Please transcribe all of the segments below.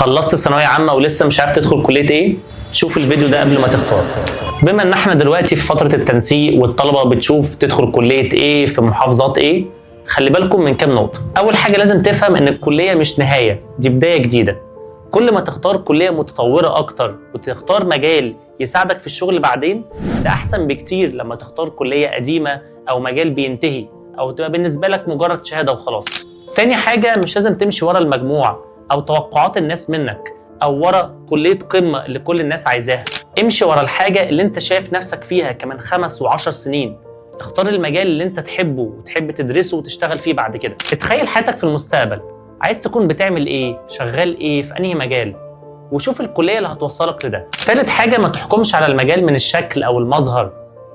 خلصت ثانوية عامة ولسه مش عارف تدخل كليه ايه؟ شوف الفيديو ده قبل ما تختار. بما ان احنا دلوقتي في فترة التنسيق والطلبة بتشوف تدخل كليه ايه في محافظات ايه، خلي بالكم من كام نقطة. اول حاجة لازم تفهم ان الكلية مش نهايه، دي بداية جديده. كل ما تختار كليه متطورة اكتر وتختار مجال يساعدك في الشغل بعدين، ده احسن بكتير لما تختار كليه قديمة او مجال بينتهي او تبقى بالنسبة لك مجرد شهادة وخلاص. تاني حاجه، مش لازم تمشي ورا المجموع او توقعات الناس منك او ورا كليه قمة اللي كل الناس عايزاها. امشي ورا الحاجة اللي انت شايف نفسك فيها كمان 5 و10 سنين. اختار المجال اللي انت تحبه وتحب تدرسه وتشتغل فيه بعد كده. اتخيل حياتك في المستقبل، عايز تكون بتعمل ايه، شغال ايه، في انهي مجال، وشوف الكلية اللي هتوصلك لده. تالت حاجه، ما تحكمش على المجال من الشكل او المظهر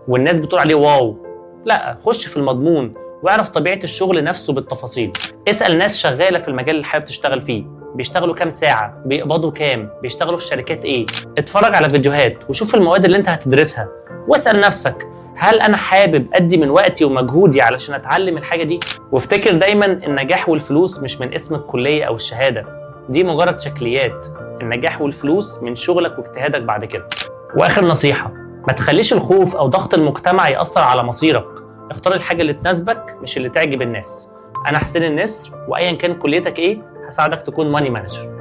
والناس بتقول عليه wow. لا، خش في المضمون واعرف طبيعة الشغل نفسه بالتفاصيل. اسال ناس شغالة في المجال اللي حابب تشتغل فيه، بيشتغلوا كام ساعه، بيقبضوا كام، بيشتغلوا في شركات ايه. اتفرج على فيديوهات وشوف المواد اللي انت هتدرسها، واسال نفسك: هل انا حابب ادي من وقتي ومجهودي علشان اتعلم الحاجة دي؟ وافتكر دايما، النجاح والفلوس مش من اسم الكلية او الشهاده، دي مجرد شكليات. النجاح والفلوس من شغلك واجتهادك بعد كده. واخر نصيحه، ما تخليش الخوف او ضغط المجتمع ياثر على مصيرك. اختار الحاجة اللي تناسبك مش اللي تعجب الناس. انا حسين النسر، وايا كان كليتك ايه، هساعدك تكون money manager.